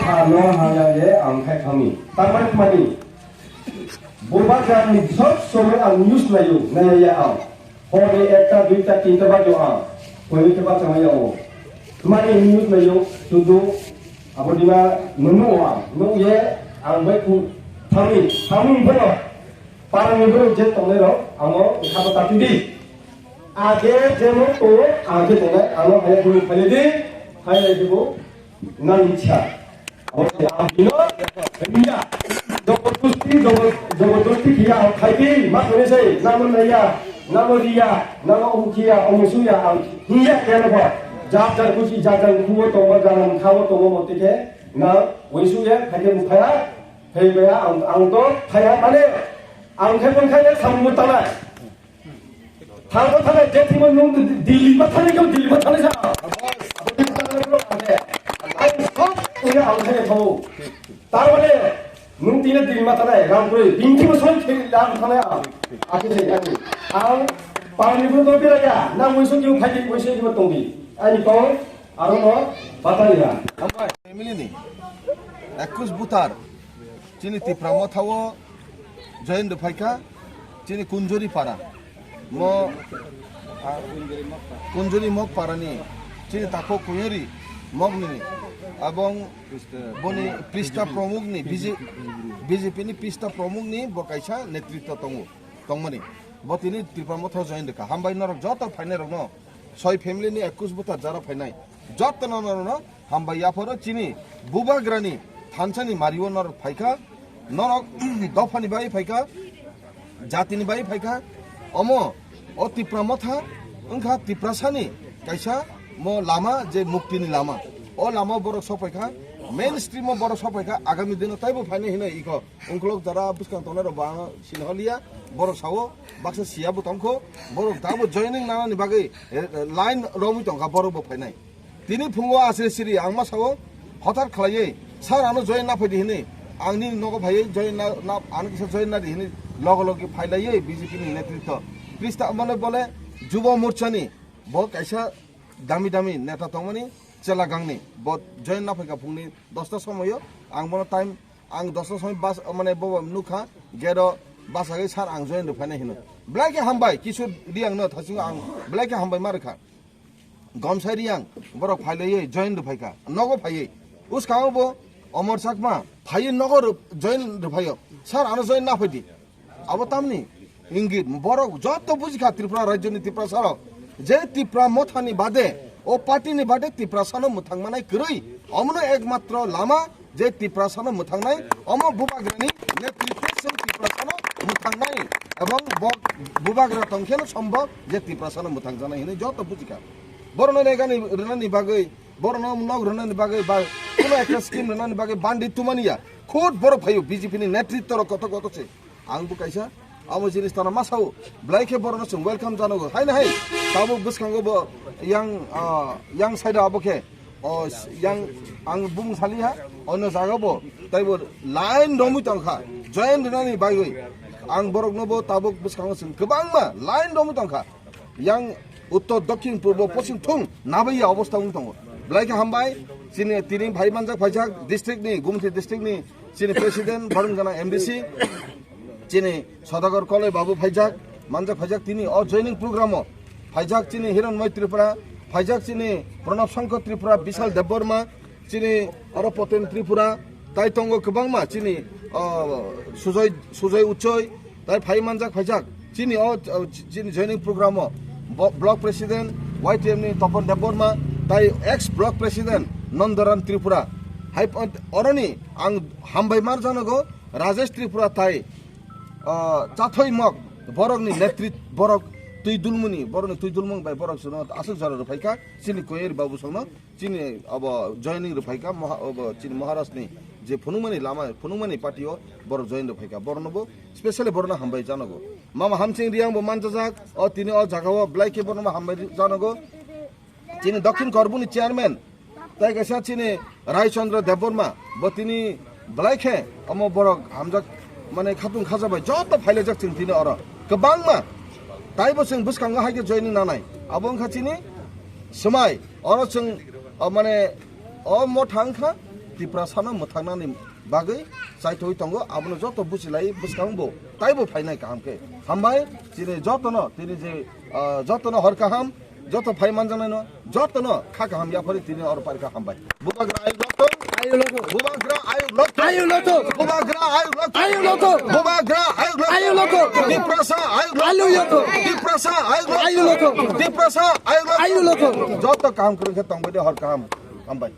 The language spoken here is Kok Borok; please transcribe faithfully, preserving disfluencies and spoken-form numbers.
Ano haya ye ang khai thani. Tamar mani. Bubagrani sob somoi ang news nayo, naya ya ang. Hori ekta, duita, tinta bajo ang. Koi ke ba chama ya o. Mani news nayo, sudu. Abo dina nunu ang. Nu ye ang bai ku thani. Thani bono. Parani borok je tongnai rok, amo khabo tati di. Age jemo to, age tongnai, ano haya buru phai di, haya di bo, nang ichha. Abo se ang hino, hiya, jobordosti, jobor-, jobordosti khiya ang khai di, ma kore sei, namo naya, namo riya, namo umkhiya, umusuya, ang hiya keno ba. Jar jar kuchi, jar jar kubo tongba, jar ang khabo tongbo mote ke, na, uisuya, khai ke mukhaya, khai baya, ang, ang to, khaya mane, Ang khe bwkha le samung tanai. Thangbo thanai, je thimo nung Delhi ma thanai khe Delhi ma thanai sa. Abo Delhi ma thanai bro ang khe. Ang sob tini ang khe thau. Tar mane nung tini Delhi ma thanai, Rampuri, bini thimo soi khe ang thanai ang. Akhe se ang. Ang pangni bro to bera ya, na muiso khe phai di, muiso khe tongdi. Ani pau, aro no, batari ya. Hambai family ni, ekus butar. Chini Tipra Motha o join rw phaikha, chini Kunjori para. Mo, ah, Kunjori Mok para ni, chini Takho Kuyori Mok ni, abong boni Pista Promuk ni, B J, B J P ni Pista Promuk ni bo kaisa netritwa tongo, tongmani. Bo tini Tipra Motha o join rwkha. Hambai norok joto phainai rokno. Soi family ni ekus butar jara phainai. Jotono norokno hambai yapharo chini bubagrani thansani mario norok phaikha, norok dophani bai phaikha, jatini bai phaikha, omo o Tipra Motha wngkha Tiprasani kaisa mo lama je muktini lama. O lama borok sok phaikha, mainstream o borok sok phaikha, agami dino taibo phainai hinwi ikho. Ungkolok jara bwskang tongnai rok bo ano sini holiya, borok sao baksa siya bo tongkho, borok dabo joining nanani bagwi, eh, eh, line romwi tongkha borok bo phainai. Tini phungo asri siri ang ma sao hothar khlaiwi, "Sir, ano join na phaidi," hinwi, ang nini nogo phaiwi join na, na, ano kisa join na di hinwi logo logi phailaiwi B J P ni netritwo. Prista mane bole Jubo Morcha ni bo kaisa dami dami neta tongmani chela gangni bo join na phaikha phungni dosta somoyo, ang bono time Ang dosta somoi bas, mane, bo nukha, gate o bachagwi, "Sir, ang join rw phainai," hino. Belai khe hambai, Kishore Reang no thasingo ang belai khe hambai ma rwkha. Gomsai Reang, borok phailawi join rw phaikha, nogo phaiwi. Uskango bo Omor Chakma, phaiwi nogo rw-, join rw phaio. "Sir, ano join na phaidi." Abo tamni ingit borok joto bujikha Tripura rajyoni Tiprasa rok je Tipra Mothani bade, o party ni bade Tiprasano mwthang manai kwrwi. Omono ekmatro lama je Tiprasano mwthangnai, omo bubagrani netritwo chwng Tiprasano mwthangnai. Ebong bo bubagra tongkheno sombok je Tiprasano mwthangjaknai hinwi joto bujikha. Borokno regani rwnani bagwi, borokno nok rwnani bagwi ba kuno ekta scheme rwnani bagwi bandi tumani ya. Khud borok phaio B J P ni netritwo rok koto koto se. Ang bo kaisa amo jinis tana ma sao, belai khe borokno chwng welcome janogo. Hai na hai, tabuk bwskango bo yang, ah, yang side o abo khe, o, yang, ang bumung saliha, ono jaga bo, taibo line romwi tongkha, join rwnani bagwi. Ang borokno bo tabuk bwskango chwng kwbangma line romwi tongkha. Yang uttor, dokhin, purbo, poschim thung nabaiya obostha wng tongo. Belai khe hambai, chini tini phai manjak phaijak district ni, Gumti district ni chini president, borong gana M D C, chini Sodagar Koloi babu phaijak, manjak phaijak tini o joining program o phaijak chini Hironmoi Tripura, phaijak chini Pranab Shankar Tripura, Bishal Debbarma, chini oro Poten Tripura, tai tongo kwbangma chini, o, Sujoy, Sujoy Uchoi, tai phai manjak phaijak. Chini o, o, chini joining program o bo-, block president Y T M ni Topon Debbarma, tai ex block president Nandaram Tripura. Hai pon-, oroni ang hambai mar janogo Rajesh Tripura tai, o, chathoi mok borokni netrit, borok twi dulmuni, borokni twi dulmung bai borok sono aswk jora rw phaikha chini Koyeri babu songno. Chini abo joining rw phaikha, moha-, abo chini Maharaj ni je phunukmani lama, phunukmani party o borok join rw phaikha, borokno bo specially borokno hambai janogo. Mama Hamsing Reang bo manjajak, o tini o jaga o belai khe borokno hambai janogo. Chini Dokhin Korbuni chairman, tai kaisa chini Rai Chandra Debbarma, bo tini belai khe omo borok hamjak, mane khatung khajabai joto phailaijak chwng tini oro kwbangma. Taibo chwng bwskango hai khe joining nanai. Abo wngkha chini swmai. Oro chwng, o, mane, o motha wngkha Tiprasano mwthangnani bagwi chaithogwi tongo, abono joto buchilai bwskango bo taibo phainai kaham khe. Hambai chini jotono, tini je, ah, jotono hor kaham, joto phai manjaknaino, jotono kha kaham yaphari tini oro parikha hambai. Bubagra ayuk lokto. Ayuk lokto. Bubagra ayuk lokto. Ayuk lokto. Bubagra ayuk lokto. Ayuk lokto. Bubagra ayuk lokto. Ayuk lokto. Tiprasa ayuk lokto. Ayuk lokto. Tiprasa ayuk lokto. Ayuk lokto. Tiprasa ayuk lokto. Ayuk lokto. Joto kaham kwrwngkhe tongbai de hor kaham. Hambai.